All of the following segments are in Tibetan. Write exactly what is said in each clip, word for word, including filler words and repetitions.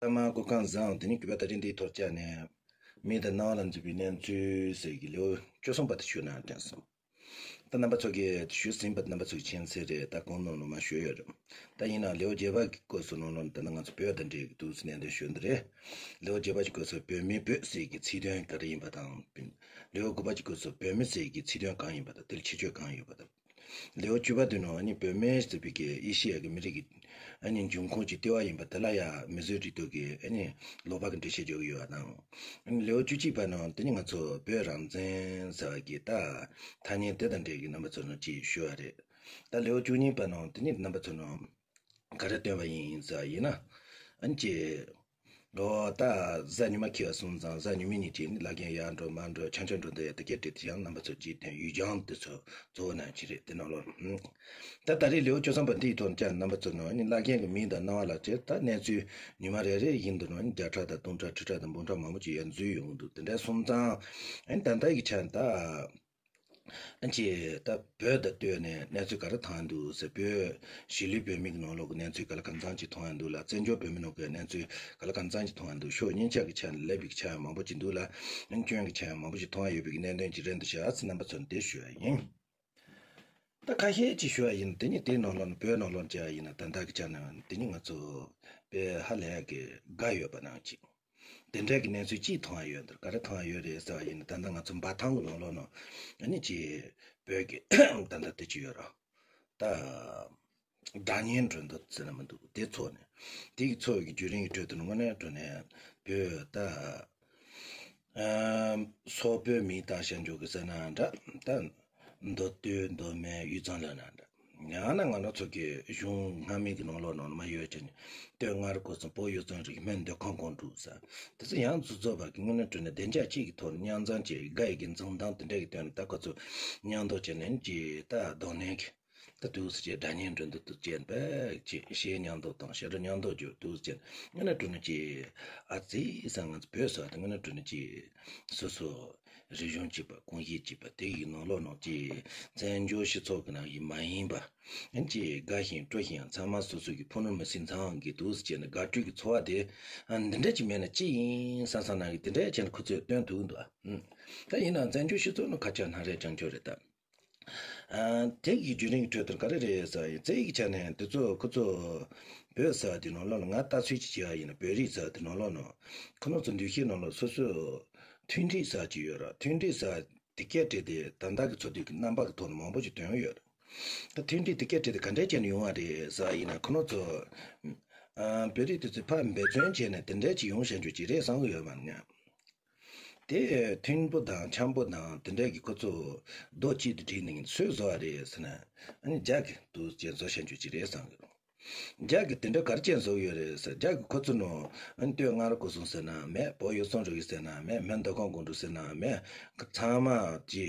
ཐ་མ་སྐུ་ཁམས་བཟང་། དེ་ནས་གུས་པ་ད་རིང་འདིའི་ཐོག་བཅར་ནས། མིག་དང་རྣ་བ་ལ་འཛིན་པའི་གནས་ཚུལ་ཟེར་གྱི་ལེའུ་བཅུ་གསུམ་པ་དེ་ཞུས་ན་དྲན་སོང་། ད་རྣམ་པ་ཚོ་གིས་ཞུས་ཟིན་པ་རྣམ་པ་ཚོ་གིས་མཁྱེན་གསལ་རེད། ད་གོང་ནང་ལོགས་མར་ཞུས་ཡོད་རེད། ད་ཡིན་ནའང་ལེའུ་བརྒྱད་པ་གི་སྐབས་སུ་ནང་ལོགས་ནས་ད་ནི་ང་ཚོ་བོད་དང་འབྲེལ་གྱི་འདུག་སེ་གནད་དོན་ཞུ་འདི་རེད། ལེའུ་བརྒྱད་པ་གི་སྐབས་སུ་བོད་མིང་བོད་ཟེར་གྱི་ཚིག་དོན་ག་རེ་ཡིན་པ་དང་། ལེའུ་དགུ་པ་གི་སྐབས་སུ་བོད་མི་ཟེར་གྱི་ཚིག་དོན་གང་ཡིན་པ་དང་དེར་ཁྱད་ཆོས་གང་ཡོད་པ་དང་། ལེའུ་བཅུ་པ་དེ་ནང་ཨ་ནི་བོད་མི་ཟེར་བའི་གི་ཨེ་ཤི་ཡ་གི་མི་རིགས་ཀྱི་ཨ་ནི་འབྱུང་ཁུངས་ཀྱི་ལྟེ་བ་ཡིན་པ་དེ་ལ་ཡང་མི་བཟོས་བྲིས་གཏུབ་ཀྱི་ཨ་ནི་ལོག་པ་གི་འགྲེལ་བཤད་རྒྱག་གི་ཡོད་པ་དང་། ཨ་ནི་ལེའུ་བཅུ་གཅིག་པ་ནང་དེ་ནི་ང་ཚོ་བོད་རང་བཙན་ཟེར་བ་གི་ད་ཐ་སྙད་དེ་དང་འབྲེལ་གྱི་རྣམ་པ་ཚོ་ནང་ཅིག་ཞུ་བ་རེད། ད་ལེའུ་བཅུ་གཉིས་པ་ནང་དེ་ནི་རྣམ་པ་ཚོ་ནང་ག་རེ་སྟོན་པ་ཡིན་ཟེར་བ་ཡིན་ན། ཨ་ནི་ཅིག་ཨོ་ད་གཟའ་ཉི་མ་འཁེལ་བ་སོང་ཙང་གཟའ་ཉི་མའི་ཉིན་གཅིག་ནི་བླ་རྒན་ཡར་འགྲོ་མར་འགྲོ་ཆང་ཆང་འགྲོ་འདི་ཡ་ད་སྐད་བྲིས་ཏེ་ཡང་རྣམ་པ་ཚོ་ཅིག་དེ་ཡུལ་ལྗང་དེ་ཚོ་གཙོ་བོ་ནང་ཅི་རེད་དེ་ནང་ལོགས། ད་ད་རེས་ལེའུ་བཅུ་གསུམ་པ་འདིའི་ཐོག་ནས་ཀྱང་རྣམ་པ་ཚོ་ནང་ནི་བླ་རྒན་གྱི་མིང་དང་རྣ་བ་ལ་བྲིས་ད་གནས་ཚུལ་ཉི་མ་རེ་རེ་ཡིན་འདུག་ནོ་ནི་བརྒྱ་ཕྲག་དང་སྟོང་ཕྲག་ཁྲི་ཕྲག་དང་འབུམ་ཕྲག་མང་པོ་ཅིག་ཡར་འཛུལ་ཡོང་གི་འདུག་དེ་འདྲ་སོང་ཙང་ཨ་ནི་ད་ལྟ་གི་ཆ་ནས་ད། ཅེས་ད་བོད་དང་ལྟོས་ནས་གནས་ཚུལ་ག་རེ་ཐོན་འདུག་ཟེར། བོད་གཞིས་ལུས་བོད་མི་གི་ནང་ལོགས་ཀྱི་གནས་ཚུལ་ག་ལ་གང་འཚམ་ཅིག་ཐོན་ཡ་འདུག་ལ། བཙན་བྱོལ་བོད་མི་ནང་གི་གནས་ཚུལ་ག་ལ་གང་འཚམ་ཅིག་ཐོན་ཡ་འདུག་ཕྱོགས་གཉིས་ཆ་གི་ཆ་ནས་ལབ་པའི་ཆ་ཡང་མང་པོ་ཅིག་འདུག་ལ། སྐྱོན་གྱི་ཆ་ཡང་མང་པོ་ཅིག་ཐོན་ཡ་ཡོད་པའི་གནད་དོན་ཅིག་རེད་འདུག་ཤག་ཟེར་རྣམ་པ་ཚོར་འདི་ཞུ་ཡ་ཡིན། ད་ཁ་ཤས་ཅིག་ཞུ་ཡ་ཡིན། དེ་ནི་དེའི་ནང་ལོགས་ནས་བོད་ནང་ལོགས་བྱས་ཡ་ཡིན་ན་ད་ལྟ་གི་ཆ་ནས་དེ་ནི་ང་ཚོ་དཔེ་ཧ་ལས་ཡ་གི་དགའ་ཡོད་པ་ནང་གཅིག་དེ་འདྲའི་གི་གནས་ཚུལ་ཅིག་མཐོང་ཡ་ཡོད་འདུག་ག་རེ་མཐོང་ཡ་ཡོད་རེད་ཟེར་བ་ཡིན་ན། ད་ལྟ་ང་ཚོ་འབའ་ཐང་གི་ནང་ལོགས་ནང་ཨ་ནི་ཅིག་བོད་ཀྱི་ད་ལྟ་དེ་ཅིག་ཡོད་ར། ད་སྒྲ་སྙན་འགྲོ་འདུག་ཟེར་ན་མི་འདུག་དེ་ཚོ་ནས་དེ་གི་ཚོ་གི་བརྒྱུད་རིམ་གྱི་ཁྲོད་དུ་དངོས་གནས་དྲང་གནས་བོད་ད་ཨ་སོག་པོའི་མིང་བཏགས་བྱ་འཇུག་གི་ཟེར་ན་འདྲ། ད་མདོ་སྟོད་མདོ་སྨད་དབུས་གཙང་ལབ་ན་འདྲ། ཡང་ན་ང་རང་ཚོ་གི་གཞུང་སྔ་མའི་གི་ནང་ལོགས་ནང་མ་ཡོད་ཅེ་ནི། སྟོད་མངའ་རིས་སྐོར་གསུམ་བོད་ཡུལ་གཙང་རིགས་སྨད་མདོ་ཁམས་སྒང་དྲུག་ཟེར། དེ་ཚོ་ཡང་རྫོགས་རྫོགས་པ་གི་དངོས་གནས་དྲང་གནས་བདེ་འཇགས་གཅིག་གི་ཐོག་ནས་མཉམ་འཛོམས་བྱས། དགའ་ཡི་གི་འཛོམས་སྟངས་དེ་འདྲ་གི་སྟེང་ནས་ད་ཁོ་ཚོ་མཉམ་དུ་བྱས་ནས་ཀྱི་ད་གདོང་ལེན་གྱི་ད་དུས་སུ་བྱས་སྒྲ་སྙན་འགྲོ་འདུག་ཏུ་བྱས་པས་ཀྱི་གཞས་མཉམ་དུ་དང་གཞས་སྒྲ་མཉམ་དུ་བརྗོད་དུས་སུ་བྱས་དངོས་གནས་དྲང་གནས་ཀྱི་ཨ་ཙི་ཟེར། ང་ཚོ་བོད་ཟེར་བ་དེ་དངོས་གནས་དྲང་གནས་ཀྱི་སོ་སོ། རིག་གཞུང་གཅིག་པ་གོམས་གཤིས་གཅིག་པ་དེ་ཡི་ནང་ལོགས་ནང་གི་བཙན་བྱོལ་སྤྱི་ཚོགས་ཀྱི་ནང་གི་མ་ཡིན་པ། ཨན་ཅི་དགའ་ཞིང་སྤྲོ་ཞིང་ཚང་མ་སོ་སོ་གི་ཕུ་ནུ་མི་སྲིད་ཚང་གི་འདུག་སེ་བྱས་ནས་དགའ་སྤྲོ་གི་ཚོར་བ་དེ་ཨ་འདི་འདྲ་ཅིག་མེད་ན་ཅི་ཡིན་བསམ་བསམ་ནང་གི་དེ་འདྲ་བྱས་ནས་ཁོ་ཚོས་སྟོན་ཐུབ་ཀྱི་འདུག་ཨ། ད་ཡིན་ནའང་བཙན་བྱོལ་སྤྱི་ཚོགས་ནང་ཁ་ཆག་སྣ་རལ་རྐྱང་རྐྱང་རེད་ད། ཨ་དེ་གི་བརྒྱུད་རིམ་གྱི་ཁྲོད་དུ་ག་རེ་རེད་ཟེར་བ་ཡིན་ཚེ་ཡི་ཆ་ནས་དེ་ཚོ་ཁོ་ཚོ་བོད་ཟེར་བ་དེ་ནང་ལོགས་ལ་ང་ལྟ་ཚུལ་གྱི་བྱས་པ་ཡིན་ན་བོད་རིགས་ཟེར་བ་དེ་ནང་ལོགས་ནང་ཁོ་རང་ཚོ་འདུ་ཤེས་ནང་ལོགས་སོ་སོ་མཐུན་སྒྲིལ་ཟེར་བ་ཅིག་ཡོད་ར། མཐུན་སྒྲིལ་ཟེར་བ་དེ་སྐད་བྲིས་ཏེ་ད་ལྟ་གི་འཚོ་སྡོད་ཀྱི་རྣམ་པ་གི་ཐོག་ནས་མང་པོ་ཞིག་ཐོན་ཡོད་རེད། ད་མཐུན་སྒྲིལ་དེ་སྐད་བྲིས་ཏེ་ག་འདྲས་བྱས་ནས་ཡོང་བ་རེད་ཟེར་བ་ཡིན་ན་ཁོ་རང་ཚོ་ཨ་བོད་རིགས་དེ་ཚོས་ཕར་འབད་བརྩོན་བྱས་ནས་དེ་འདྲས་ཅིག་ཡོང་བཞིན་ཡོད་ཀྱི་རེད་བསམ་གི་ཡོད་མ་རེད། དེ་མཐུན་པོ་དང་འཆམ་པོ་དང་དེ་འདྲས་ཀྱི་ཁོ་ཚོ་རྡོ་གཅིག་ཏུ་བསྒྲིལ་ནས་སུས་བཟོ་བ་རེད་ཟེར་ན། ཨ་ནི་རྒྱ་གི་འདུག་ཅེས་བཟོ་བཞིན་ཡོད་ཀྱི་རེད་བསམ་གི་རེད། རྒྱ་གི་དེ་འདྲ་ག་རེ་བྱས་བཟོ་གི་ཡོད་རེད་ཟེར། རྒྱ་གི་ཁོ་ཚོ་ནང་ཨ་ནི་སྟོད་མངའ་རིས་སྐོར་གསུམ་ཟེར་ན་མེད། བོད་ཡུལ་གཙང་རིགས་ཟེར་ན་མེད། སྨད་མདོ་ཁམས་སྒང་དྲུག་ཟེར་ན་མེད། ཚང་མ་གྱི་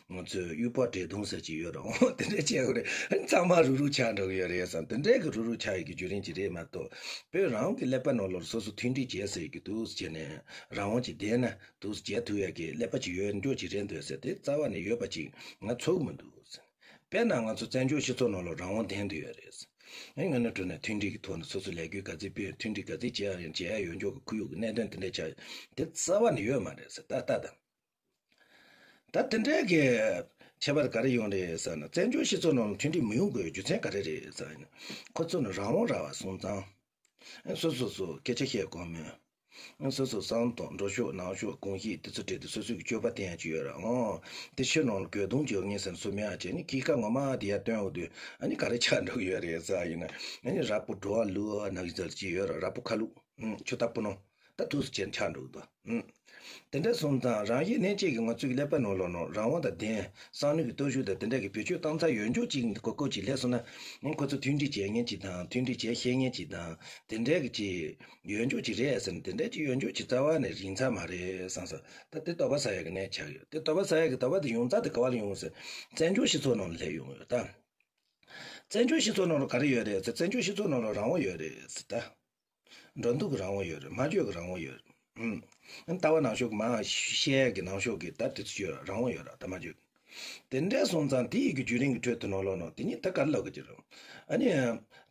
ང་ཚོའི་དབུས་བོད་འབྲས་སྤུངས་ཟེར་གྱི་ཡོད་རེད། འོ་དེ་འདྲ་བྱས་ཡོད་རེད། ཨ་ནི་ཚང་མ་རུག་རུག་ཆགས་འགྲོ་གི་ཡོད་རེད་བསམ། དེ་འདྲའི་གི་རུག་རུག་ཆགས་ཡོད་ཀྱི་བརྒྱུད་རིམ་ཅིག་རེད་མ་གཏོགས་བོད་རང་གི་ཀླད་པ་ནང་ལོགས་སོ་སོ་མཐུན་སྒྲིལ་བྱས་ཟེར་གྱི་འདུག་སེ་བྱས་ནས་རང་དབང་ཅིག་བསྡད་ན་འདུག་སེ་བྱས་ཐུབ་ཡ་གི་ཀླད་པ་ཅིག་ཡོད་འགྲོ་ཅིག་རེད་འདོད་ཟེར། དེ་རྩ་བ་ནས་ཡོད་པ་ཅིག་ང་ཚོར་མི་འདུག་ཟེར། དཔེར་ན་ང་ཚོ་བཙན་བྱོལ་སྤྱི་ཚོགས་ནང་ལ་རང་དབང་ལྡན་དུ་ཡོད་རེད་ཟེར། ཨེ་ང་ནི་གྲོས་ནས་མཐུན་སྒྲིལ་གྱི་ཐོག་ནས་སོ་སོ་ལས་འགུལ་ག་ཚོད་སྤེལ་མཐུན་སྒྲིལ་ག་ཚོད་བྱེད་ཡ་ཡང་བྱེད་ཡ་ཡོད་འགྲོ་གི་ཁུར་ཡོད་ཀྱི་གནད་དོན་དེ་འདྲ་ཆགས་ཡོད། དེ་རྩ་བ་ནས་ཡོད་མ་རེད་ཟེར། ད་ལྟ་དང་། ད་དེ་འདྲའི་གི་ཁྱད་པར་ག་རེ་ཡོང་རེད་ཟེར་ན། བཙན་བྱོལ་སྤྱི་ཚོགས་ནང་ལ་མཐུན་སྒྲིལ་མི་ཡོང་དགོས་རྒྱུ་མཚན་ག་རེ་རེད་ཟེར་ན། ཁོ་ཚོ་ནི་རང་དབང་རག་པ་སོང་ཙང་། སོ་སོ་སོ་སྐད་ཆ་བཤད་དགོས་མེད། སོ་སོ་བསམ་དང་འགྲོ་ཕྱོགས་ནང་ཕྱོགས་གོམས་གཤིས་དེ་ཚོ་སྤྲད་དེ་སོ་སོ་གི་སྤྱོད་པ་བསྟན་ཡ་ཅིག་ཡོད་ར། འོ་དེ་ཕྱི་ནང་ལ་གོས་ཐུང་ཅིག་ངས་ཟེར་ན་སུ་མེད་ཨ་བྱས་ནས་ཁྱི་ཁ་ངོ་མ་དེ་ཡར་སྟོན་འོ་དུས་ཨ་ནི་ག་རེ་ཆགས་འགྲོ་གི་ཡོད་རེད་ཟེར་ཡིན་ན། ཨ་ནི་ར་སྤུ་འགྲོ་བ་ལུ་བ་ནག་ཟེར་ཅིག་ཡོད་ར། ར་སྤུ་ཁ་ལུག་ཆུ་རྟ་སྤུ་ནོ། ད་ཐུགས་སུ་ཆེན་ཆགས་འགྲོ་གི་འདུག་ཨུམ། དེ་འདྲ་སོང་ཙང་རང་བཞིན་གནས་བཅས་ཀྱི་ང་ཚོའི་ཀླད་པ་ནང་ལོགས་ནང་རང་དབང་དང་ལྡན། བསམ་བློ་གི་སྟོབས་ཤུགས་དང་དེ་འདྲ་གི་བེད་སྤྱོད་བཏང་ཚར་ཡོད་འཇོག་ཅིག་གོ་སྐབས་ཅིག་སླེབས་སོང་ན། ཨང་ཁོ་ཚོ་མཐུན་སྒྲིལ་བྱེད་མཁན་ཅིག་དང་མཐུན་སྒྲིལ་བྱེད་ཤེས་མཁན་ཅིག་དང་དེ་འདྲ་གི་ཅིག་ཡོད་འཇོག་ཅིག་རེད་ཟེར་ན། དེ་འདྲ་ཅིག་ཡོད་འཇོག་ཅིག་རྩ་བ་ནས་རིང་ཚར་མ་རེད་བསམ་སོང་། ད་དེ་དོགས་པ་ཟ་ཡ་གི་གནས་ཆགས་ཡོད། དེ་དོགས་པ་ཟ་ཡ་གི་དོགས་པ་དེ་ཡོང་རྩ་དེ་ག་བ་ལ་ཡོང་ཟེར། བཙན་བྱོལ་སྤྱི་ཚོགས་ནང་ལ་སླེབས་ཡོང་ཡོད་ད། བཙན་བྱོལ་སྤྱི་ཚོགས་ནང་ལ་ག་རེ་ཡོད་རེད་ཟེར། བཙན་བྱོལ་སྤྱི་ཚོགས་ནང་ལ་རང་དབང་ཡོད་རེད་ཟེར་ད། འགྲོ་འདུག་གི་རང་དབང་ཡོད་རེད། སྨྲ་བརྗོད་ཀྱི་རང་དབང་ཡོད་རེད། ཨུམ། ལྟ་བ་ནང་ཤོག་གི་མ་བཤད་ཀྱི་ནང་ཤོག་གི་ད་དེ་ཚོ་ཡོད་རང་དབང་ཡོད་ར། ད་སྨྲ་བརྗོད་དེ་འདྲ་སོང་ཙང་དེ་ཡི་གི་བརྒྱུད་རིམ་གྱི་ཁྲོད་དུ་ནང་ལོགས་ནང་དེ་ནི་ད་ག་རེ་ལབ་དགོས་ཀྱི་རེད། ཨ་ནི་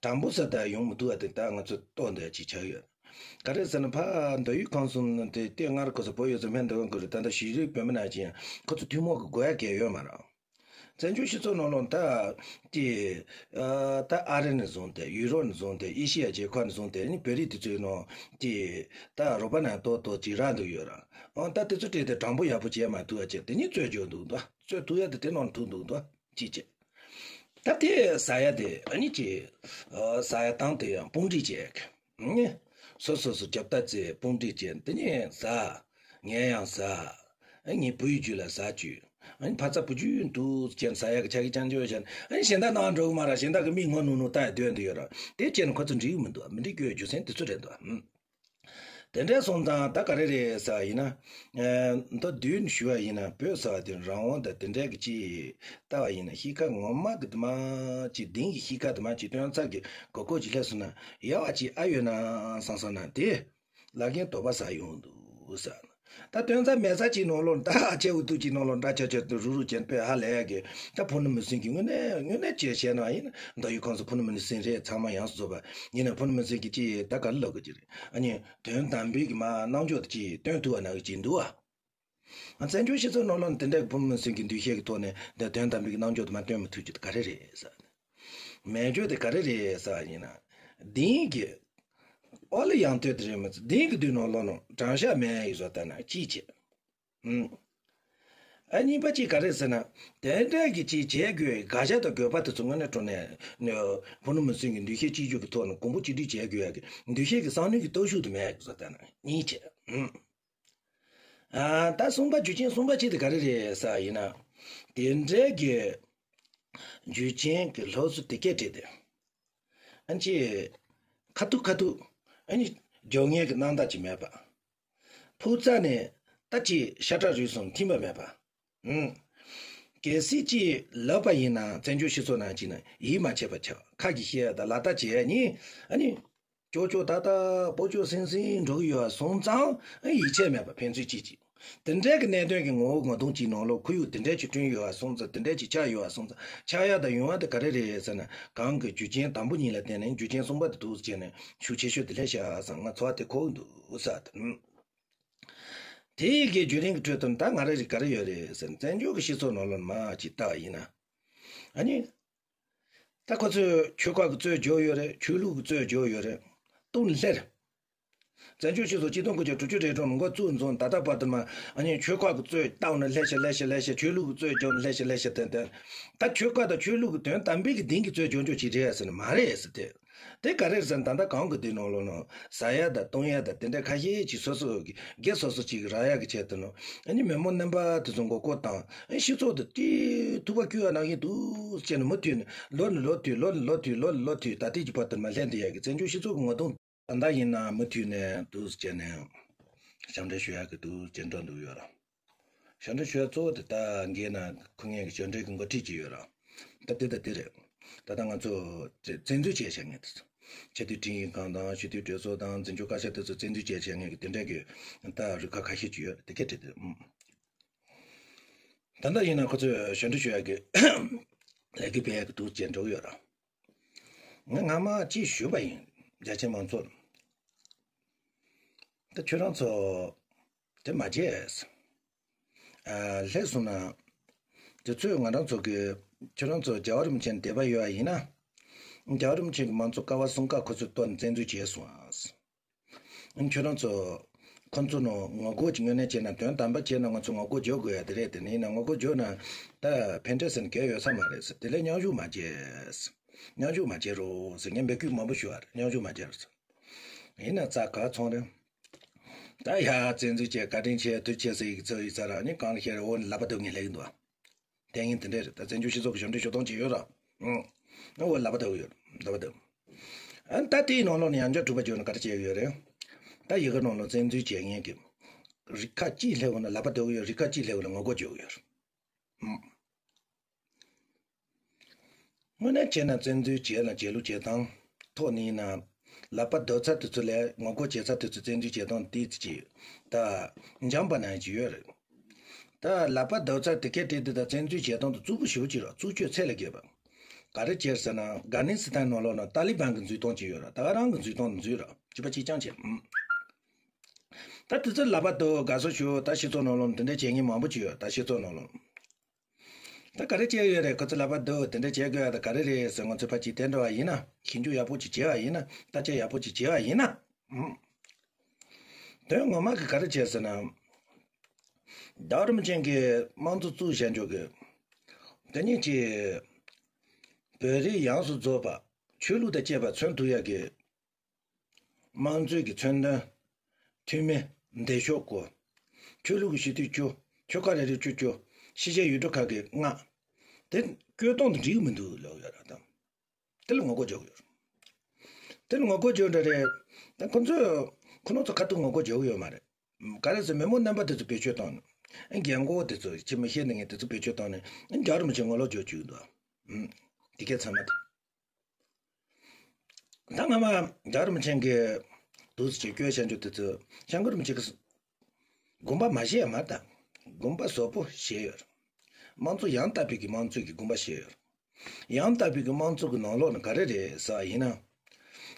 དྲང་པོ་ཟེར་ད་ཡོང་མི་འདུག་ཨ། དེ་ད་ང་ཚོ་ལྟོས་འདོད་ཅིག་ཆགས་ཡོད། ག་རེ་ཟེར་ན་ཕ་མདོ་དབུས་ཁམས་གསུམ་དེ་སྟོད་མངའ་རིས་ཁོ་ཚོ་བོད་ཡོད་ཚད་སྨན་འདོན་དགོས་རེད། ད་ལྟ་ཤེས་རིག་བོད་མི་ནང་བཞིན་ཁོ་ཚོ་ཐུན་མོང་གི་དགོས་ཡ་གལ་ཡོད་མ་རེད། བཙན་བྱོལ་སྤྱི་ཚོགས་ནང་ལོགས་ད་དེ་ད་ཨ་རི་ནས་བཟུང་སྟེ་ཡུ་རོབ་ནས་བཟུང་སྟེ་ཨེ་ཤི་ཡ་རྒྱལ་ཁབ་ནས་བཟུང་སྟེ་ནི་བོད་རིགས་དེ་ཚོའི་ནང་དེ་ད་རོགས་པ་ནང་ཏོག་ཏོག་ཅིག་རག་འདུག་ཡོད་ར། ཨོ་ད་དེ་ཚོ་སྤྲད་དེ་དྲང་པོ་ཡག་པོ་བྱས་མ་ཐུབ་པ་བྱས་དེ་ནི་རྩོད་རྒྱུ་འདུག་འདུག་རྩོད་ཐུབ་ཡ་དེ་དེ་ནང་ཐུག་འདུག་འདུག་ཅི་བྱེད། ད་དེ་ཟ་ཡ་དེ་ཨ་ནི་ཅི་ཟ་ཡ་སྟངས་དེ་ཡང་དཔུང་སྒྲིག་བྱས་ནི་སོ་སོ་སོ་རྒྱབ་ལྟ་བྱས་དཔུང་སྒྲིག་བྱས་དེ་ནི་ཟ། ངས་ཡང་ཟ། ཨ་ནི་བུ་ཡི་རྒྱུད་ལ་ཟ་བཅུག་ཨ་ནི་ཕ་ཚ་བུ་རྒྱུད་འདུག་ཅན་ཟ་ཡ་གི་ཆ་གི་ཅང་ཅོ་བྱས་ཨ་ནི་གཞན་དག་ནང་འགྲོ་གི་མ་ར་གཞན་དག་གི་མིག་ངོ་ནུ་ནུ་ལྟ་ཡ་སྡོད་འདུག་ཡོད་ར། དེ་བྱས་ན་ཁོ་ཚོ་འགྲིག་གི་མི་འདུག་མི་འགྲིག་རྒྱུ་རྒྱུ་མཚན་དེ་ཚོ་རེད་འདུག་དེ་འདྲའི་སོང་ཙང་ད་ག་རེ་རེད་ཟེར་བ་ཡིན་ན། ཨེ། མདོར་བསྡུས་ནས་ཞུ་བ་ཡིན་ན་བོད་ཟེར་བ་དེ་རང་དབང་དང་དེ་འདྲའི་གི་ཅིག་ལྟ་བ་ཡིན་ན་གཤིས་ཀ་ངོ་མ་གི་དུ་མ་ཅིག་གདེང་གི་གཤིས་ཀ་དུ་མ་ཅིག་སྟོན་ཚར་གི་གོ་གོ་ཅིག་སླེབས་སོང་ན་ཡག་པ་ཅིག་ཨ་ཡོད་ན་བསམ་སོང་ན་དེ་ལག་ཁྱེར་དོགས་པ་ཟ་ཡོང་འདུག་ཟེར། ད་སྟོན་ཚར་མེད་ཚར་ཅིག་ནང་ལོགས་ད་ཨ་ཆེ་འུ་ཐུག་ཅིག་ནང་ལོགས་འདྲ་ཆ་ཆ་དུ་རུ་རུ་ཅན་དཔེ་ཧ་ལས་ཡ་གི་ད་ཕུ་ནུ་མི་སེང་གི་དངོས་གནས་དངོས་གནས་ཅེས་བཤད་ན་ཡིན་ན་མདོ་དབུས་ཁམས་སུ་ཕུ་ནུ་མི་སེང་རེད། ཚང་མ་ཡོངས་སུ་རྫོགས་པ་ཡིན་ན་ཕུ་ནུ་མི་སེང་གི་ཅི་ད་ག་ལ་ལོག་གི་ཅི་རེད། ཨ་ནི་དོན་དམ་པའི་གི་མ་རྣམ་འཇོག་དེ་ཅི་སྟོན་ཐུབ་པ་ན་གི་ཅི་འདུག་ཨ། བཙན་བྱོལ་སྤྱི་ཚོགས་ནང་ལོགས་དེ་འདྲའི་ཕུ་ནུ་མི་སེང་གི་འདུ་ཤེས་ཀྱི་ཐོག་ནས་འདི་དོན་དམ་པའི་གི་རྣམ་འཇོག་དེ་མ་སྟོན་མི་ཐུབ་རྒྱུ་དེ་ག་རེ་རེད་ཟེར། མེད་རྒྱུ་དེ་ག་རེ་རེད་ཟེར་བ་ཡིན་ན། དེང་གི་ཨོ་ལི་ཡང་དོད་དེ་རེད་མི་ཚེ་དེང་གི་དུས་ནང་ལོགས་ནང་དྲང་བཞག་མེད་ཡིན་བཟོ་ལྟ་ན་ཅིའི་ཕྱིར། ཨ་གཉིས་པ་གཅིག་ག་རེ་ཟེར་ན། དེ་འདྲ་གི་གཅིག་བྱེད་དགོས་དགའ་ཞག་དང་དགོས་པ་དེ་ཚོ་དངོས་གནས་དྲང་གནས་ཕུ་ནུ་མི་སེང་གི་འདུ་ཤེས་གཅིག་གྱུར་གྱི་ཐོག་ནས་གོང་བུ་གཅིག་སྒྲིལ་བྱེད་དགོས་ཡ་གི་འདུ་ཤེས་ཀྱི་བསམ་བློའི་གི་སྟོབས་ཤུགས་དེ་མེད་དགོས་ས་ལྟ་ན་གཉིས་བྱེད། ཨ་ད་གསུམ་པ་རྒྱུ་རྐྱེན་གསུམ་པ་གཅིག་དེ་ག་རེ་རེད་ཟེར་བ་ཡིན་ན། དེ་འདྲའི་གི་རྒྱུ་རྐྱེན་གྱི་སློབ་གསོ་དེ་སྐད་བྲིས་ཏེ། ཨ་ནི་ཅི། ཁ་ཐུག་ཁ་ཐུག་ཨ་ནི་སྦྱོང་མཁན་གྱི་རྣམ་དག་ཅིག་མེད་པ། ཕུགས་རྩ་ནས་ད་ཅི་ཤ་ཁྲག་རུས་གསུམ་མཐུན་པ་མེད་པ། ཨུམ། གལ་སྲིད་ཅི་ལབ་པ་ཡིན་ན་བཙན་བྱོལ་སྤྱི་ཚོགས་ནང་ཅིག་ན་ཡིད་མ་ཆེས་པ་ཆགས་ཁ་གི་བཤད་ཡ་དང་ལག་བསྟར་བྱེད་ཡ་གཉིས་ཨ་ནི། ཅོག་ཅོག་ཏག་ཏག་སྤོ་ཅོག་སིང་སིང་འགྲོ་གི་ཡོད་པ་སོང་ཙང་ཡིད་ཆེས་མེད་པ་ཕན་ཚུན་གཅིག་གཅིག་དེ་འདྲའི་གི་གནད་དོན་གྱི་ངོ་བོ་ངོ་གདོང་གཅིག་ནང་ལོགས་ཁོར་ཡུག་དེ་འདྲའི་ཅིག་བསྐྲུན་ཡོད་པ་སོང་ཙང་དེ་འདྲའི་ཅིག་ཆགས་ཡོད་པ་སོང་ཙང་ཆགས་ཡ་དང་ཡོང་བ་དེ་ག་རེ་རེད་ཟེར་ན་གང་གི་རྒྱུ་རྐྱེན་དང་པོ་གཉིས་ལ་བརྟེན་ནས་རྒྱུ་རྐྱེན་གསུམ་པ་དེ་འདུག་ཟེར་ནས་ཤུགས་ཆེ་ཤོས་དེ་སླེབས་ཤག་ཟེར་ང་ཚོར་དེ་གོ་གི་འདུག་ཟེར་དང་། དེ་ཡི་གི་བརྒྱུད་རིམ་གྱི་ཁྲོད་དུ་ད་ང་རང་རིགས་ག་རེ་ཡོད་རེད་ཟེར་ན་བཙན་བྱོལ་གྱི་སྤྱི་ཚོགས་ནང་ལོགས་མ་ཅིག་ལྟ་བ་ཡིན་ན། ཨ་ནི། ད་ཁོ་ཚོས་ཆོལ་ཁ་གི་རྩོད་རྒྱག་ཡོད་རེད། ཆོས་ལུགས་ཀྱི་རྩོད་རྒྱག་ཡོད་རེད། སྟོང་ནས་སླེབས་རེད། བཙན་བྱོལ་སྤྱི་ཚོགས་ཆིག་སྟོང་དགུ་བརྒྱ་དྲུག་ཅུ་རེ་གྲངས་ནས་འགོ་བཙུགས་ནས་བཟུང་ད་ལྟ་བར་དུ་མ་ཨ་ནི་ཆོལ་ཁ་གི་རྩོད་བཏང་ནས་སླེབས་ཤག་སླེབས་ཤག་སླེབས་ཤག་ཆོས་ལུགས་ཀྱི་རྩོད་རྒྱག་ནས་སླེབས་ཤག་སླེབས་ཤག་དེ་དེ། ད་ཆོལ་ཁ་དང་ཆོས་ལུགས་ཀྱི་དོན་དམ་པའི་གི་གདེང་གི་རྩོད་རྒྱག་རྒྱུ་ཅིག་རེད་ཟེར་ན་མ་རེད་ཟེར་ཏེ། དེ་ག་རེ་ཟེར་ན་ད་ལྟ་གང་གི་དེ་ནང་ལོགས་ནང་ཟ་ཡ་དང་བཏུང་ཡ་དང་དེ་འདྲ་ཁ་ཤས་ཅིག་སོ་སོ་གི་སྒེར་སོ་སོ་ཅིག་གི་རག་ཡ་གི་ཆེད་དུ་ནང་ཨ་ནི་མི་མང་རྣམ་པ་དེ་ཚོ་མགོ་སྐོར་བཏང་ཨ་ནི་སྤྱི་ཚོགས་དེ་ཏི་ཐུག་པ་བསྐྱུར་བ་ནང་བཞིན་འདུག་ཟེར་ནས་མུ་མཐུད་ནས་ལོ་ནས་ལོ་མཐུད་ལོ་ནས་ལོ་མཐུད་ལོ་ནས་ལོ་མཐུད་ད་ལྟའི་གི་བར་དུ་མ་སླེབས་བསྡད་ཡ་གི་བཙན་བྱོལ་སྤྱི་ཚོགས་ཀྱི་ངོ་གདོང་ད་ལྟ་ཡིན་ན་མུ་མཐུད་ནས་འདུག་ཟེར་ནས་ཞབས་འདྲེན་ཞུ་ཡ་གི་འདུག་ཟེར་འགྲོ་འདུག་ཡོད་ར། ཞབས་འདྲེན་ཞུ་ཡ་གཙོ་བོ་དེ་ད་འགན་ན་ཁུར་མཁན་གྱི་ཞབས་འདྲེན་གྱི་འགོ་ཁྲིད་ཅིག་ཡོད་ར། ད་དེ་ད་དེ་རེད། ད་ལྟ་ང་ཚོ་བཙན་འཛུལ་བྱས་བྱས་ངེས་དེ་ཚོ། ཆེས་མཐོའི་ཁྲིམས་ཡིག་ཁང་དང་སྤྱི་འཐུས་གྲོས་ཚོགས་དང་འཛིན་སྐྱོང་བཀའ་ཤག་དེ་ཚོ་བཙན་འཛུལ་བྱས་བྱས་ངེས་ཀྱི་དེ་འདྲ་གི་ད་རིགས་ཁག་ཁ་ཤས་ཅིག་ཡོད་དེ་གས་བྲིས་ཏེ། ད་ལྟ་ཡིན་ན་ཁོ་ཚོས་ཞབས་འདྲེན་ཞུ་ཡ་གི་ལས་འགུལ་སྤེལ་ཡ་གི་འདུག་ཅེས་འགྲོ་གི་ཡོད་ར། ང་སྔ་མ་ཅིག་ཞུས་པ་ཡིན། རྒྱ་ཆེ་མང་ཚོགས། ད་ཁྱོད་རང་ཚོ་དེ་མ་བྱེད། ཨ་སླེབས་སོང་ན། དེ་ཚོས་ང་རང་ཚོ་གི་ཁྱོད་རང་ཚོ་རྒྱལ་བ་རིན་པོ་ཆེ་ནས་དད་པ་ཡོད་པ་ཡིན་ན། རྒྱལ་བ་རིན་པོ་ཆེ་གི་མང་གཙོ་ཀ་བ་གསུམ་ཀ་ཁོ་ཚོས་གཏོར་ནས་བཙན་འཛུལ་བྱས་སོང་ཨ། ཁྱོད་རང་ཚོ་ཁོ་ཚོ་ནང་ངོ་རྒོལ་གྱི་ངོས་ནས་བྱས་ན་དོན་དམ་པ་བྱས་ན་ང་ཚོ་ངོ་རྒོལ་བྱེད་དགོས་ཡ་དེ་རེད། དེ་ནས་ཡིན་ན་ངོ་རྒོལ་བྱས་ན་ད་ཕན་འབྲས་ཟེར་ན་གལ་ཡོད་ས་མ་རེད་ཟེར། དེ་ལས་མཉམ་ཞུགས་མ་བྱེད། མཉམ་ཞུགས་མ་བྱེད་རོགས་ཟེར་ངས་འབོད་སྐུལ་མང་པོ་ཞུ་བ་རེད། མཉམ་ཞུགས་མ་བྱེད་རོགས་ཟེར། ཡིན་ན་རྩ་ག་ཚོང་རེད། ད་ཡ་བཙན་འཛུལ་བྱས་བཀའ་དྲིན་ཆེ་དུས་ཆེ་ཟེར་ཡིག་ཚོ་ཡིག་ཚ་ར་ནི་གང་ལ་ཤེས་རེད། འོ་ནི་ལབ་པ་འདུག་ངས་ལབ་ཀྱི་འདུག་ཨ། དེ་ཡིན་དེ་འདྲས་རེད། ད་བཙན་བྱོལ་སྤྱི་ཚོགས་ཀྱི་ཞབས་འདྲེན་ཞུ་སྟངས་ཅིག་ཡོད་ར། ཨང་། ཨ་འོ་ལབ་པ་འདུག་ཡོད་ལབ་པ་འདུག་ཨ་ད་དེའི་ནང་ལོགས་ནས་ཡང་བསྐྱར་དྲི་བ་བརྗོད་ན་ག་རེ་བྱས་ཡོད་རེད། ད་ཡི་གེ་ནང་ལ་བཙན་འཛུལ་བྱས་མཁན་གྱི་རིགས་ཁག་གཅིག་སླེབས་འོང་ན་ལབ་པ་འདུག་ཡོད། རིགས་ཁག་གཅིག་སླེབས་འོང་ན་ངོ་རྒོལ་བྱེད་ཀྱི་ཡོད་རེད། ཨང་། དངོས་གནས་བྱས་ན་བཙན་འཛུལ་བྱས་ལ་བྱེད་ལུགས་བྱེད་སྟངས་ཐོག་ནས་ཡིན་ན། ལབ་པ་སྡོད་ཚར་དུས་ཚོད་ལས་ངོ་རྒོལ་བྱེད་ཚར་དུས་ཚོད་བཙན་འཛུལ་བྱེད་སྟངས་དེ་ཅིག་ད་འཇམ་པ་ནང་ཅིག་ཡོད་རེད། ད་ལབ་པ་སྡོད་ཚར་དེ་གས་དེ་དེ་ད་བཙན་འཛུལ་བྱེད་སྟངས་དེ་རྩུབ་པོ་ཞེ་པོ་ཅིག་རེད། རྩུབ་སྤྱོད་ཚད་ལས་བརྒལ་བ། ག་རེ་བྱས་ཟེར་ན་ཨབ་གྷ་ནི་སི་ཐན་ནང་ལོགས་ན་ཏཱ་ལི་བན་གི་འཛུལ་སྟངས་ཅིག་ཡོད་རེད། ད་ག་རང་གི་འཛུལ་སྟངས་འཛུལ་རེད། སྤྲུལ་པ་གཅིག་རྐྱང་བྱས། ཨུམ། ད་དེ་ཚོ་ལབ་པ་འདུག་དགའ་བསུ་ཞུ། ད་སྤྱི་ཚོགས་ནང་ལོགས་དེ་འདྲ་བྱེད་མཁན་མང་པོ་ཅིག་ཡོད། ད་སྤྱི་ཚོགས་ནང་ལོགས་ད་ག་རེ་བྱས་ཡོད་རེད། ཁོ་ཚོ་ལབ་པ་འདུག་དེ་འདྲ་བྱེད་དགོས་ཡ་ད་ག་རེ་རེད་ཟེར། ང་ཚོས་ཕར་ཅིག་དེ་འདྲ་བ་ཡིན་ན། ཞིབ་འཇུག་ཡག་པོ་ཅིག་བྱས་པ་ཡིན་ན། བརྟག་དཔྱད་ཡག་པོ་ཅིག་བྱས་པ་ཡིན་ན། ཨུམ། དོན་ངོ་མ་གི་ག་རེ་བྱས་ཟེར་ན། རྒྱལ་བ་རིན་པོ་ཆེ་གིས་དམངས་གཙོ་བཙུགས་བཞག་འཇོག་གི། དེ་ཉིད་ཀྱི་བོད་རིགས་ཡོངས་སུ་རྫོགས་པ་ཆོས་ལུགས་དང་བཅས་པ་མཚོན་ཐུབ་ཡག་གི་དམངས་གཙོའི་གི་མཚོན་དོན། འཐུས་མི་བདེ་ཤོག་དགུ། ཆོས་ལུགས་ཀྱི་སྤྱི་འཐུས་བཅུ། ཆོལ་ཁ་རེ་རེ་བཅུ་བཅུ། ཕྱི་རྒྱལ་ཡུལ་གྲུ་ཁག་གི་ལྔ། དེ་བཀོད་སྟངས་དེ་འགྲིག་གི་མི་འདུག་ལབ་ཡོད་རེད་དམ། དེ་ལ་ངོ་རྒོལ་རྒྱག་གི་ཡོད་རེད། དེ་ལ་ངོ་རྒོལ་རྒྱག་འདྲ་རེད། ད་ཁོ་ཚོས་ཁོ་རང་ཚོ་ཁ་ཐུག་ངོ་རྒོལ་རྒྱག་གི་ཡོད་མ་རེད། ག་རེ་ཟེར། མི་མང་རྣམ་པ་དེ་ཚོ་བེད་སྤྱོད་བཏང་ནས། རྒན་གོག་དེ་ཚོ་ཅི་མི་ཤེས་ནི་ངས་དེ་ཚོ་བེད་སྤྱོད་བཏང་ནས་རྒྱལ་བ་རིན་པོ་ཆེ་ངོ་ལོག་རྒྱག་བཅུག་འདུག་ཨུམ། དེ་གས་ཚང་མ་དེ། ད་སྔ་མ་རྒྱལ་བ་རིན་པོ་ཆེ་གིས་འདུག་སེ་བྱས་བསྐྱོན་བཞག་འཇོག་དེ་ཚོ་སྐྱབས་མགོན་རིན་པོ་ཆེ་གིས་དགོངས་པ་མ་བཞེས་ཡ་མ་རེད་ད། དགོངས་པ་ཟབ་པོ་བཞེས་ཡོད་རེད། དམངས་གཙོ་ཡང་དག་པའི་གི་དམངས་གཙོའི་གི་དགོངས་པ་བཞེས་ཡོད་རེད། ཡང་དག་པའི་གི་དམངས་གཙོ་གི་ནང་ལོགས་ནས་ག་རེ་རེད་ཟེར་བ་ཡིན་ན།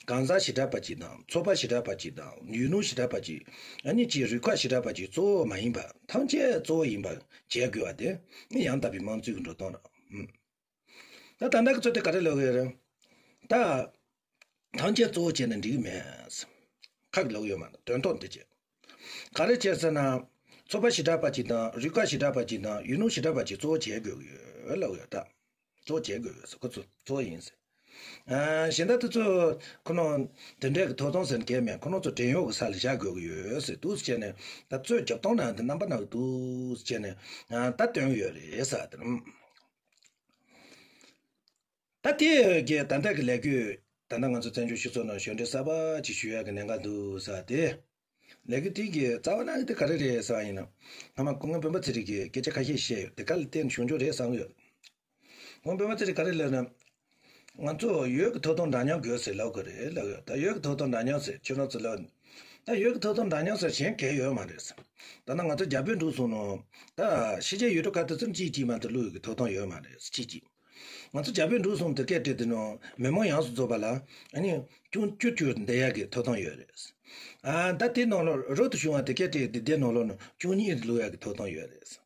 གང་ཟག་ཞེ་དྲག་པ་ཅིག་དང་ཚོགས་པ་ཞེ་དྲག་པ་ཅིག་དང་ཡུལ་ལུང་ཞེ་དྲག་པ་ཅིག་ཨ་ནི་ཅིག་རུས་ཁག་ཞེ་དྲག་པ་ཅིག་གཙོ་བོ་མ་ཡིན་པ། ཐམས་ཅད་གཙོ་བོ་ཡིན་པ་བྱེད་དགོས་པ་དེ་ནི་ཡང་དག་པའི་དམངས་གཙོའི་གི་འགྲོ་སྟངས་རེད། ཨུམ། ད་ད་ལྟ་གི་ཚོད་དེ་ག་རེ་ལབ་ཀྱི་ཡོད་རེད། ད་ཐམས་ཅད་གཙོ་བོ་བྱས་ན་འགྲིག་གི་མེད། ཁག་ལབ་ཀྱི་ཡོད་མ་རེད། དོན་ཐོག་འདི་བྱས། ག་རེ་བྱས་ཟེར་ན། ཚོགས་པ་ཞེ་དྲག་པ་ཅིག་དང་རུས་ཁག་ཞེ་དྲག་པ་ཅིག་དང་ཡུལ་ལུང་ཞེ་དྲག་པ་ཅིག་གཙོ་བོ་བྱེད་དགོས་ཀྱི་ཡོད་ལབ་ཀྱི་ཡོད་ད། གཙོ་བོ་བྱེད་དགོས་ཡོད་ཟེར། ཁོ་ཚོ་གཙོ་བོ་ཡིན་ཟེར། ཨ། གཞན་དག་དེ་ཚོ་ཁོ་རང་དེ་འདྲའི་གི་ཐོབ་ཐང་ཟེར་མཁན་མེད། ཁོ་རང་ཚོ་བྲན་གཡོག་གི་ས་ལ་བཞག་དགོས་ཀྱི་ཡོད་ཟེར། འདུག་སེ་བྱས་ནས་ད་གཙོས་རྒྱབ་སྟངས་ནང་དེ་རྣམ་པ་སྣ་གི་འདུག་སེ་བྱས་ནས་ཨ་ད་སྟོན་གྱི་ཡོད་རེད་ཟེར་དེ། ད་དེ་གའི་ད་ལྟ་གི་ལས་འགུལ། ད་ལྟ་ང་ཚོ་བཙན་བྱོལ་སྤྱི་ཚོགས་ནང་གཞུང་འབྲེལ་གསར་པ་ཅིག་ཞུ་ཡག་གི་གནད་འགག་འདུག་ཟེར་དེ། ལས་འགུལ་དེ་གི་རྩ་བ་ནང་གི་དེ་ག་རེ་རེད་ཟེར་བ་ཡིན་ན། སྔ་མ་སྐུ་ངོ་སྤེན་པ་ཚེ་རིང་གིས་སྐད་ཆ་ཁ་ཤས་བཤད་ཡོད། དེ་ག་ལ་བརྟེན་ནས་བྱུང་ཆོག་རེད་བསམ་གི་ཡོད། སྐུ་ངོ་སྤེན་པ་ཚེ་རིང་ག་རེ་ལབ་ན། ང་ཚོ་ཡུལ་གྱི་ཐོབ་ཐང་འདྲ་མཉམ་དགོས་ཟེར་ལབ་དགོས་རེད་ལབ་ཡོད། ད་ཡུལ་གྱི་ཐོབ་ཐང་འདྲ་མཉམ་ཟེར་ཁྱོད་རང་ཚོ་ལབ། ད་ཡུལ་གྱི་ཐོབ་ཐང་འདྲ་མཉམ་ཟེར་གཞན་གང་ཡང་ཡོད་མ་རེད། ད་ནང་ང་ཚོ་རྒྱ་བལ་འབྲུག་གསུམ་ནང་། ད་ཕྱི་རྒྱལ་ཡུལ་གྲུ་ཁག་དེ་ཚོར་གཅིག་གཅིག་མ་གཏོགས་བླུག་ཡག་གི་ཐོབ་ཐང་ཡོད་མ་རེད། གཅིག་གཅིག་ང་ཚོ་རྒྱ་བལ་འབྲུག་གསུམ་དེ་སྐད་བྲིས་དེ་ནང་མི་མང་ཡོངས་སུ་རྫོགས་པ་ལ་ཨ་ནི་ཅུང་ཅུ་ཅུ་བསྡད་ཡག་གི་ཐོབ་ཐང་ཡོད་རེད། ཨ། ད་དེ་ནང་ལོགས་རབ་ཏུ་བྱུང་བ་དེ་སྐད་བྲིས་དེ་དེ་ནང་ལོགས་ནང་བཅུ་གཉིས་བླུག་ཡག་གི་ཐོབ་ཐང་ཡོད་རེད།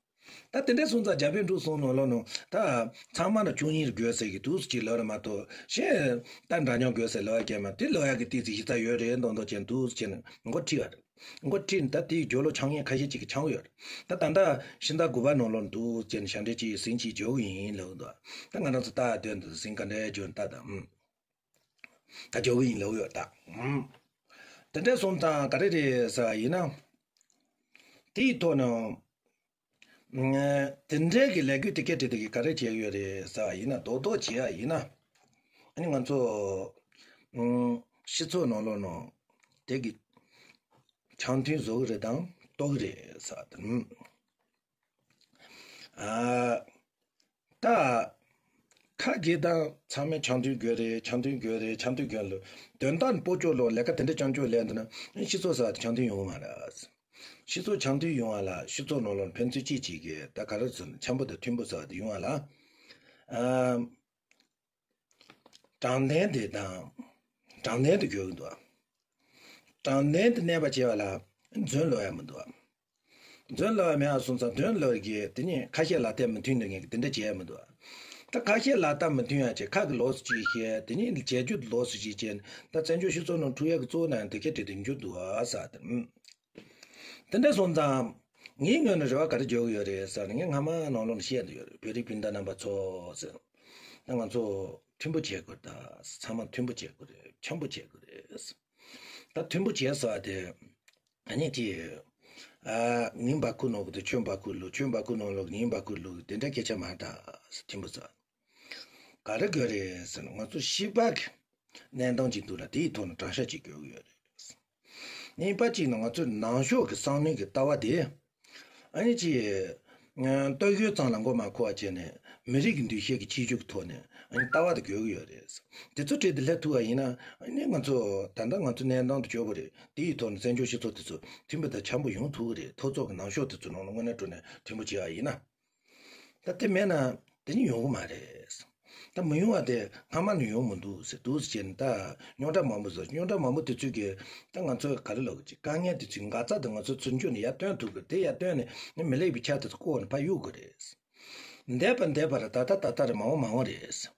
ད་དེ་འདྲ་སོང་ཙང་རྒྱ་བལ་འབྲུག་གསུམ་ནང་ལོགས་ནང་ད་ཚང་མ་ལ་བཅུ་གཉིས་དགོས་ཟེར་གི་འདུག་སེ་ཅིག་ལབ་རེད་མ་གཏོགས། གཞན་ད་འདྲ་མཉམ་དགོས་ཟེར་ལབ་ཡག་གི་མ་རེད། དེ་ལབ་ཡག་གི་ཏོག་ཙམ་གཞི་རྩ་ཡོད་རེད་མདོག་མདོག་བྱས་འདུག་སེ་བྱས་ནས་མགོ་ཁྲིད་པ་རེད། མགོ་ཁྲིད་ནས་ད་དེའི་རྒྱབ་ལོགས་འཆང་མཁན་ཁ་ཤས་ཅིག་གིས་འཆང་གི་ཡོད་རེད། ད་ད་ལྟ་ཕྱི་ཟླ་དགུ་པ་ནང་ལོགས་འདུག་སེ་བྱས་ནས་ཞབས་འདྲེན་ཅིག་ཟིན་ཅིག་འཇོག་གི་ཡིན་ལབ་འདུག་ད་ང་རང་ཚོ་ལྟ་སྡོད་འདུག་ཟིན་ག་འདྲ་འཇོག་ལྟ་དང་། ཨུམ། ད་འཇོག་གི་ཡིན་ལབ་ཡོད་ད། ཨུམ། དེ་འདྲ་སོང་ཙང་ག་རེ་རེད་ཟེར་བ་ཡིན་ན། དེའི་ཐོག་ནས། དེ་འདྲའི་གི་ལས་འགུལ་དེ་སྐད་བྲིས་དེ་གི་ག་རེ་བྱས་ཡོད་རེད་ཟེར་བ་ཡིན་ན། རྡོག་རྡོག་བྱས་པ་ཡིན་ན། ཨ་ནི་ང་ཚོ་ཨུམ། སྤྱི་ཚོགས་ནང་ལོགས་ནང་དེ་གི་འཆམ་མཐུན་བཟོ་གི་རེད་དང་གཏོར་གི་རེད་ཟེར་བ་དེ། ཨུམ། ཨ། ད་ཁ་གིས་ད་ཚང་མས་འཆམ་མཐུན་དགོས་རེད། འཆམ་མཐུན་དགོས་རེད། འཆམ་མཐུན་དགོས་ལབ། དོན་དག་ནི་སྤོ་ཆོག་ལོ་ལས་ཀ་དེ་འདྲ་རྐྱང་རྐྱང་ལས་འདུག་ན་སྤྱི་ཚོགས་ཟེར་བ་དེ་འཆམ་མཐུན་ཡོང་གི་མ་རེད། སྤྱི་ཚོགས་འཆམ་མཐུན་ཡོང་བ་ལ་སྤྱི་ཚོགས་ནང་ལོགས་ཕན་ཚུན་གཅིག་གཅིག་གིས་ད་ག་རེ་ཟེར་ན་འཆམ་པོ་དང་མཐུན་པོ་ཟེར་བ་དེ་ཡོང་བ་ལ། ཨ། དྲང་བདེན་དེ་དང་། དྲང་བདེན་དེ་དགོས་ཀྱི་འདུག་དྲང་བདེན་དེ་གནས་པ་བྱེད་པ་ལ་རྫུན་ལབ་ཡ་མི་འདུག་རྫུན་ལབ་ཡ་མེད་པ་སོང་ཙང་དོན་ལབ་ཀྱི་དེ་ཉིད་ཁ་བཤད་ལག་བསྟར་མི་མཐུན་ནི་ངས་དེ་འདྲ་བྱས་ཡ་མི་འདུག་ད་ཁ་བཤད་ལག་བསྟར་མི་མཐུན་ཡ་བྱས། ཁ་གི་ལོགས་སུ་ཅིག་བཤད། དེ་ཉིད་བྱེད་རྒྱུ་ལོགས་སུ་ཅིག་བྱས། ད་བཙན་བྱོལ་སྤྱི་ཚོགས་ནང་འཁྲུག་ཡ་གི་གཙོ་བོ་ནང་དེ་སྐད་དེ་འགྱུར་འདུག་ཨ་ཟེར་དེ། དེ་འདྲ་སོང་ཙང་། ངའི་ངོས་ནས་རེ་བ་ག་རེ་བརྗོད་ཀྱི་ཡོད་རེད་ཟེར་ན། ངས་སྔ་མ་ནང་ལོགས་ནས་བཤད་འདོད་ཡོད་རེད། བོད་རིགས་སྤུན་ཟླ་རྣམ་པ་ཚོ་ཟེར། ད་ང་ཚོ་མཐུན་པོ་བྱེད་དགོས་རེད། ད་ཚང་མ་མཐུན་པོ་བྱེད་དགོས་རེད། འཆམ་པོ་བྱེད་དགོས་རེད། ད་མཐུན་པོ་བྱེད་ཟེར་བ་དེ། ཨ་ནི་དེ། ཨ། ངའི་འབའ་ཁུག་ནང་གི་དེ་ཁྱོད་འབའ་ཁུག་བླུག་ཁྱོད་འབའ་ཁུག་ནང་ལོགས་ངའི་འབའ་ཁུག་བླུག་དེ་འདྲ་སྐད་ཆ་མ་རེད་ད། མཐུན་པོ་ཟེར། ག་རེ་དགོས་རེད་ཟེར་ན། ང་ཚོ་ཤི་བ་གི་གནས་སྟངས་ཅིག་འདུག་ལ། དེའི་ཐོག་ནས་དྲང་བཞག་ཅིག་དགོས་ཀྱི་ཡོད་རེད། གཉིས་པ་གཅིག་ནི་ང་ཚོའི་ནང་ཤོག་གི་བསམ་བློའི་གི་ལྟ་བ་དེ། ཨ་ནི་ཅིག་ལྟོས་གཞི་ཙམ་ལ་མགོ་མ་འཁོར་བ་བྱས་ནས། མི་རིགས་ཀྱི་འདུ་ཤེས་ཀྱི་ཁྱད་ཆོས་ཀྱི་ཐོག་ནས། ཨ་ནི་ལྟ་བ་དེ་དགོས་ཀྱི་ཡོད་རེད། དེ་ཚོ་གྲས་དེ་སླེབས་ཐུབ་པ་ཡིན་ན། ཨ་ནི་ང་ཚོ་ད་ལྟ་ང་ཚོ་གནས་སྟངས་དེ་སྐྱོ་པོ་རེད། དེ་ཡི་ཐོག་ནས་བཙན་བྱོལ་སྤྱི་ཚོགས་དེ་ཚོ་མཐུན་པ་དང་འཆམ་པོ་ཡོང་ཐུབ་ཀྱི་རེད། ཐོབ་ཚོགས་ཀྱི་ནང་ཤོག་དེ་ཚོ་ནང་ལ་དངོས་གནས་དྲང་གནས་མཐུན་པོ་བྱས་པ་ཡིན་ན། ད་དེ་མེད་ན་དེ་ནི་ཡོང་གི་མ་རེད། ད་མི་ཡོང་བ་དེ་སྔ་མ་ནས་ཡོང་མི་འདུག་ཟེར། འདུག་ཟེར་བྱས་ནས་ད་རྙོག་དྲ་མང་པོ་བཟོ། རྙོག་དྲ་མང་པོ་དེ་ཚོས་ཀྱི་ད་ང་ཚོ་ག་རེ་ལབ་དགོས་ཀྱི། དཀའ་ངལ་དེ་ཚོའི་འགག་རྩ་དེ་ང་ཚོ་ཚུར་འཇུག་ནས་ཡར་བཏོན་ཐུབ་དགོས། དེ་ཡར་བཏོན་ནས་ནི་མི་ལེགས་པའི་ཆ་དེ་ཚོ་བཀོག་ནས་ཕར་གཡུག་དགོས་རེད། འདས་པ་འདས་པ་རེད། ད་ལྟ་ད་ལྟ་རེད། མ་འོངས་མ་འོངས་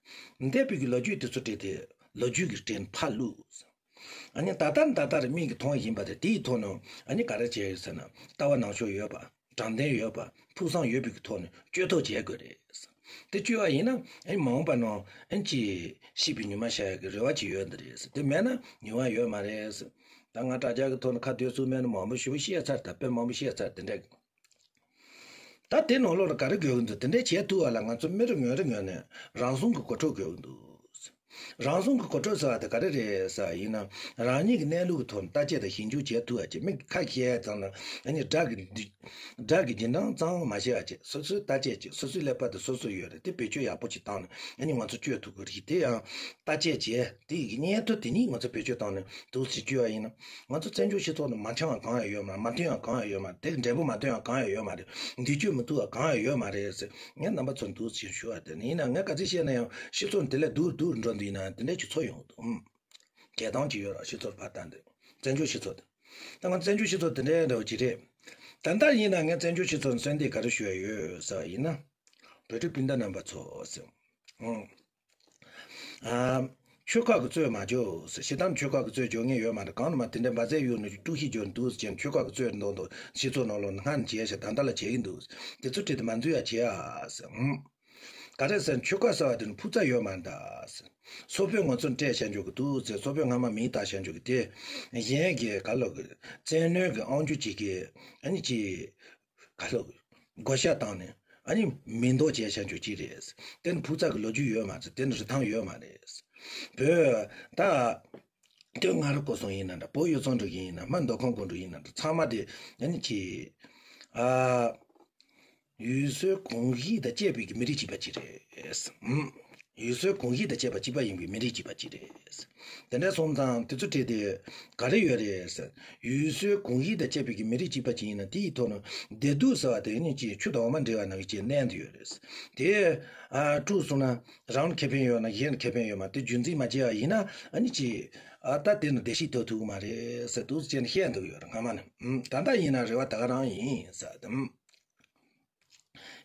རེད། འདས་པའི་གི་ལོ་རྒྱུས་དེ་ཚོ་བྲིས་ཏེ་ལོ་རྒྱུས་ཀྱི་གྲས་ཕར་བླུགས། ཨ་ནི་ད་ལྟ་ད་ལྟ་རེད། མིག་གིས་མཐོང་བཞིན་པ་རེད། དེའི་ཐོག་ནས་ཨ་ནི་ག་རེ་བྱས་ཡོད་ཟེར་ན། ལྟ་བ་ནང་ཆོས་ཡོད་པ། དྲང་བདེན་ཡོད་པ། ཕུགས་བསམ་ཡོད་པའི་གི་ཐོག་ནས་བཅོས་ཐབས་བྱེད་དགོས་རེད། དེ་བཅོས་པ་ཡིན་ན་ཨ་ནི་མ་འོངས་པ་ནང་ཨ་ནི་ཅིག་ཤེས་པའི་ཉི་མ་ཤར་ཡག་གི་རེ་བ་ཅིག་ཡོད་འདི་རེད། དེ་མེད་ན་ཉི་མ་ཡོད་མ་རེད། ད་ང་དྲ་རྒྱ་གི་ཐོག་ནས་ཁ་སྟོད་ཚུར་མེད་ན་མང་པོ་ཞེ་པོ་བཤད་ཚར། ད་དཔེ་མང་པོ་བཤད་ཚར། དེ་འདྲ་གི། ད་དེ་ནང་ལོགས་ལ་ག་རེ་དགོས་ཀྱི་འདུག། དེ་འདྲ་བྱེད་ཐུབ་པ་ལ་ང་ཚོ་མི་རེ་ངོས་རེ་ངོས་ནས་རང་སྲུང་གི་གོ་སྐབས་དགོས་ཀྱི་འདུག། རང་སྲུང་གི་གོ་སྐབས་ཟེར་བ་དེ་ག་རེ་རེད་ཟེར་བ་ཡིན་ན། རང་ཉིད་ཀྱི་གནས་ལུགས་ཀྱི་ཐོག་ནས་བརྟག་དཔྱད་དང་ཞིབ་འཇུག་བྱེད་ཐུབ་པ་བྱས། མི་ཁ་བཤད་ཙང་ན་ཨ་ནི་དགྲ་གི་འདི་དགྲ་གི་རྗེས་འབྲང་གཙང་མ་བྱེད་པ་བྱས། སོ་སོའི་བརྟག་དཔྱད་བྱས། སོ་སོའི་ཀླད་པ་དེ་སོ་སོ་ཡོད་རེད། དེ་བེད་སྤྱོད་ཡག་པོ་ཅིག་བཏང་ནས་ཨ་ནི་ང་ཚོ་བཅོས་ཐུབ་ཀྱི་རེད། དེ་ཡང་བརྟག་དཔྱད་བྱས། དེ་ཡི་གི་སྙན་ཐོ་དེ་ཉིད་ང་ཚོ་བེད་སྤྱོད་བཏང་ནས་འདུག་སེ་བཅོས་པ་ཡིན་ན། ང་ཚོ་བཙན་བྱོལ་སྤྱི་ཚོགས་ནང་མ་འཆམ་པ་གང་ཡང་ཡོད་མ་རེད། མ་མཐུན་པ་གང་ཡང་ཡོད་མ་རེད། དེ་གི་འབྲས་བུ་མ་ཐོན་པ་གང་ཡང་ཡོད་མ་རེད། འདི་བཅོས་མི་ཐུབ་པ་གང་ཡང་ཡོད་མ་རེད་ཟེར། ངས་རྣམ་པ་ཚོར་འདུག་ཟེར་ཞུ་བ་དེ་ཡིན་ན། ངས་ག་ཚོད་བཤད་ན་ཡང་སྤྱི་ཚོགས་ནི་དེ་ལས་སྡུག་རུ་སྡུག་རུ་འགྲོ་འདུག་ཡིན་ན་དེ་འདྲ་ཅིག་ཚོར་ཡོང་འདུག། ཨུམ། བྱེད་སྟངས་ཅིག་ཡོད་ར། སྤྱི་ཚོགས་ཕར་བཏང་དེ། བཙན་བྱོལ་སྤྱི་ཚོགས་དེ། ད་ང་བཙན་བྱོལ་སྤྱི་ཚོགས་དེ་འདྲའི་འདྲ་བོ་ཅིག་རེད། ད་ལྟ་ཡིན་ན་ངས་བཙན་བྱོལ་སྤྱི་ཚོགས་ནས་གསོལ་འདེབས་ག་རེ་ཞུ་ཡ་ཡོད་ཟེར་བ་ཡིན་ན། བོད་ཕྲུག་སྤུན་ཟླ་རྣམ་པ་ཚོ་ཟེར། ཨང་། ཨ། ཆོལ་ཁ་གི་རྩོད་མ་རྒྱོབ་ཟེར། ཞེ་དྲག་ཆོལ་ཁ་གི་རྩོད་རྒྱོབ་མཁན་ཡོད་མ་རེད། གང་ལ་མ་དེ་འདྲའི་འབའ་རྫས་གཡུགས་ནས་དཀྲུག་ཤིང་རྒྱོབ་འདུག་ཟེར་ནས། ཆོལ་ཁ་གི་རྩོད་མདོག་མདོག་སྤྱི་ཚོགས་ནང་ལོགས་ནས་སྔར་ནས་བྱས་ཤག། ད་ལྟ་ལ་བྱེད་ཀྱི་འདུག། དེ་ཚོ་བྲིས་ཏེ་མ་འཛུལ་ཡ་བྱེད་ཨ་ཟེར། ཨང་། ག་རེ་ཟེར་ན་ཆོལ་ཁ་ཟེར་བ་དེ་ནི་ཕུགས་རྩ་ཡོད་མ་རེད་ད་ཟེར། སོག་པོས་ང་ཚོ་བསྐྲད་བཞག་འཇོག་གི་འདུག་ཟེར། སོག་པོས་སྔ་མ་མིང་བཏགས་བཞག་འཇོག་གི་དེ། གཞན་གྱི་ག་ལོག་གི་བཙན་གནོན་གྱི་དབང་སྒྱུར་བྱེད་ཀྱི་ཨ་ནི་ཅིག། ག་ལོག་བགོ་བཤའ་བཏང་ནས་ཨ་ནི་མིང་འདོགས་བྱས་བཞག་འཇོག་ཅིག་རེད། དེ་ནི་ཕུགས་རྩ་གི་ལོ་རྒྱུས་ཡོད་མ་རེད། དེ་ནི་རིན་ཐང་ཡོད་མ་རེད། བོད་ད། སྟོད་མངའ་རིས་སྐོར་གསུམ་ཡིན་ན་འདྲ། བོད་ཡུལ་གཙང་འགྲམ་ཡིན་ན། སྨད་མདོ་ཁམས་སྐོར་འགྲོ་ཡིན་ན་འདྲ། ཚང་མ་དེ་ཨ་ནི་ཅིག། ཨ། ཡུལ་སྲོལ་གོམས་གཤིས་དང་བཅས་པའི་གི་མི་རིགས་གཅིག་པ་གཅིག་རེད། ཨུམ། ཡུལ་སྲོལ་གོམས་གཤིས་དང་བཅས་པ་གཅིག་པ་ཡིན་པའི་མི་རིགས་གཅིག་པ་གཅིག་རེད། དེ་འདྲ་སོང་ཙང་དེ་ཚོ་བྲིས་ཏེ་ག་རེ་ཡོད་རེད་ཟེར། ཡུལ་སྲོལ་གོམས་གཤིས་དང་བཅས་པའི་གི་མི་རིགས་གཅིག་པ་གཅིག་ཡིན་ན། དེའི་ཐོག་ནས་བདེ་སྡུག་ཟེར་བ་དེ་ནི་ཅིག་ཆུ་དང་འོ་མ་འདྲེས་པ་ནང་བཞིན་བསྣན་དུ་ཡོད་རེད། དེ་ཨ་དཀྲུགས་སོང་ན་རང་ལ་ཁེ་ཕན་ཡོད་ན་གཞན་ལ་ཁེ་ཕན་ཡོད་མ་རེད། དེ་རྒྱུན་འཛིན་མ་བྱས་པ་ཡིན་ན་ཨ་ནི་ཅིག། ཨ། ད་དེ་ནི་བདེ་སྐྱིད་ཐོབ་ཐུབ་ཀྱི་མ་རེད་ཟེར་འདུག་ཟེར་ནས་བཤད་འདུག་ཡོད་རེད། སྔ་མ་ནས། ཨུམ། ད་ལྟ་ཡིན་ན་རེ་བ་ད་ག་རང་ཡིན་ཟེར་དེ། ཨུམ།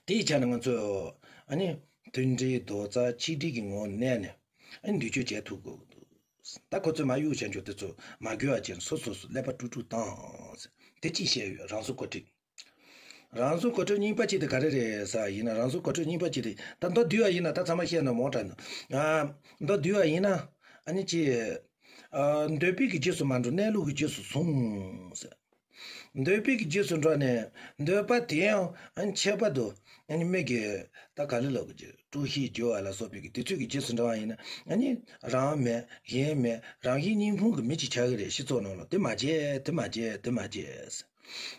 དེའི་ཆ་ནས་ང་ཚོས་ཨ་ནི་མཐུན་སྒྲིལ་རྡོག་རྩ་ཆིག་སྒྲིལ་གྱི་ངང་ནས་ནས་ཨ་ནི་འདུས་སྤྱོད་བྱེད་ཐུབ་དགོས་ཀྱི་འདུག། ད་ཁོ་ཚོས་མ་གཡུག་བྱས་འཇོག་དེ་ཚོ་མ་དགོས་པ་བྱས་ནས་སོ་སོ་སོ་ཀླད་པ་དཀྲུག་དཀྲུག་བཏང་ཟེར། དེ་གཅིག་བཤད་ཡོད། རང་སྲུང་གོ་སྒྲིག། རང་སྲུང་གོ་སྒྲིག་གཉིས་པ་གཅིག་དེ་ག་རེ་རེད་ཟེར་བ་ཡིན་ན། རང་སྲུང་གོ་སྒྲིག་གཉིས་པ་གཅིག་དེ་ད་མདོར་བསྡུས་པ་ཡིན་ན། ད་ཚང་མ་བཤད་ན་མང་དྲགས་འདུག། ཨ། མདོར་བསྡུས་པ་ཡིན་ན་ཨ་ནི་ཅིག། ཨ། འདོད་པའི་གི་རྗེས་སུ་མ་འགྲོ། གནས་ལུགས་ཀྱི་རྗེས་སུ་ཟུངས་ཟེར། འདོད་པའི་གི་རྗེས་སུ་འགྲོ་ནས་འདོད་པ་དེ་ཡང་ཨ་ནི་ཁྱད་པར་དུ་ཨ་ནི་མི་གི་ད་ག་ལེ་ལོག་གི་དཀྲུག་ཤིང་རྒྱོབ་པ་ལ་སོགས་པའི་གི་དེ་ཚོའི་གི་རྗེས་སུ་འགྲོ་བ་ཡིན་ན། ཨ་ནི་རང་མེད་གཞན་མེད། རང་གཞན་གཉིས་ཕུང་གི་མི་གཅིག་ཆགས་ཀྱི་རེད། སྤྱི་ཚོགས་ནང་ལ། དེ་མ་བྱེད། དེ་མ་བྱེད། དེ་མ་བྱེད།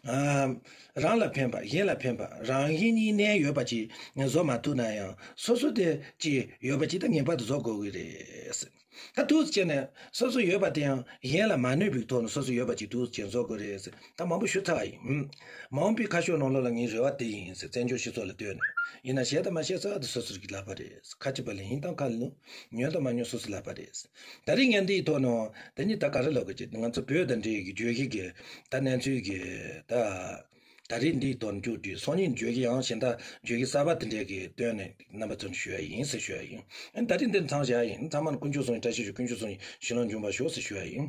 ཨ། རང་ལ་ཕན་པ། གཞན་ལ་ཕན་པ། རང་གཞན་གཉིས་གནས་ཡོད་པ་ཅིག་བཟོ་མ་ཐུབ་ན་ཡང་། སོ་སོ་དེ་ཅིག་ཡོད་པ་ཅིག་ད་ངེས་པར་དུ་བཟོ་དགོས་ཀྱི་རེད། ད་འདུག་སེ་བྱས་ནས་སོ་སོ་ཡོད་པ་དེ་ཡང་གཞན་ལ་མ་གནོད་པའི་ཐོག་ནས་སོ་སོ་ཡོད་པ་ཅིག་འདུག་སེ་བྱས་བཟོ་དགོས་རེད་ཟེར། ད་མང་པོ་ཞུ་ཚར་བ་ཡིན། ཨུམ། མ་འོངས་པའི་ཁ་ཕྱོགས་ནང་ལོགས་ལ་ངའི་རེ་བ་དེ་ཡིན་ཟེར། བཙན་བྱོལ་སྤྱི་ཚོགས་ལ་ལྟོས་ནས། ཡིན་ན་བཤད་དང་མ་བཤད་ཚར་དེ་སོ་སོ་གི་ལག་པ་རེད། ཁ་ཅིག་པ་ལ་ཡིན་དང་ཁ་ལ་ལུང་། ཉོན་དང་མ་ཉོན་སོ་སོའི་ལག་པ་རེད། ད་རིང་ངས་འདིའི་ཐོག་ནས་དེ་ནི་ད་ག་རེ་ལབ་དགོས་ཀྱི། ང་ཚོ་བོད་དང་འབྲེལ་གྱི་བརྗོད་གཞི་གི་ད་གནས་ཚུལ་གྱི་ད། ད་རེས་འདིའི་ཐོག་ནས་མཇུག་བསྒྲིལ། སང་ཉིན་བརྗོད་གཞི་ཡང་གཞན་དག་བརྗོད་གཞི་གསར་པ་དེ་འདྲས་ཀྱི་བཏོན་ནས་རྣམ་པ་ཚོར་ཞུ་ཡ་ཡིན་ཟེར་ཞུ་ཡ་ཡིན། ཨ་ནི་ད་རེས་འདི་མཚམས་བཞག་ཡིན། ཚང་མ་ལ་དཀོན་མཆོག་གསུམ་གྱི་བཀྲ་ཤིས་ཤོག། དཀོན་མཆོག་གསུམ་གྱི་ཞི་ལྷག་འབྱུང་བར་ཤོག་ཟེར་ཞུ་ཡ་ཡིན།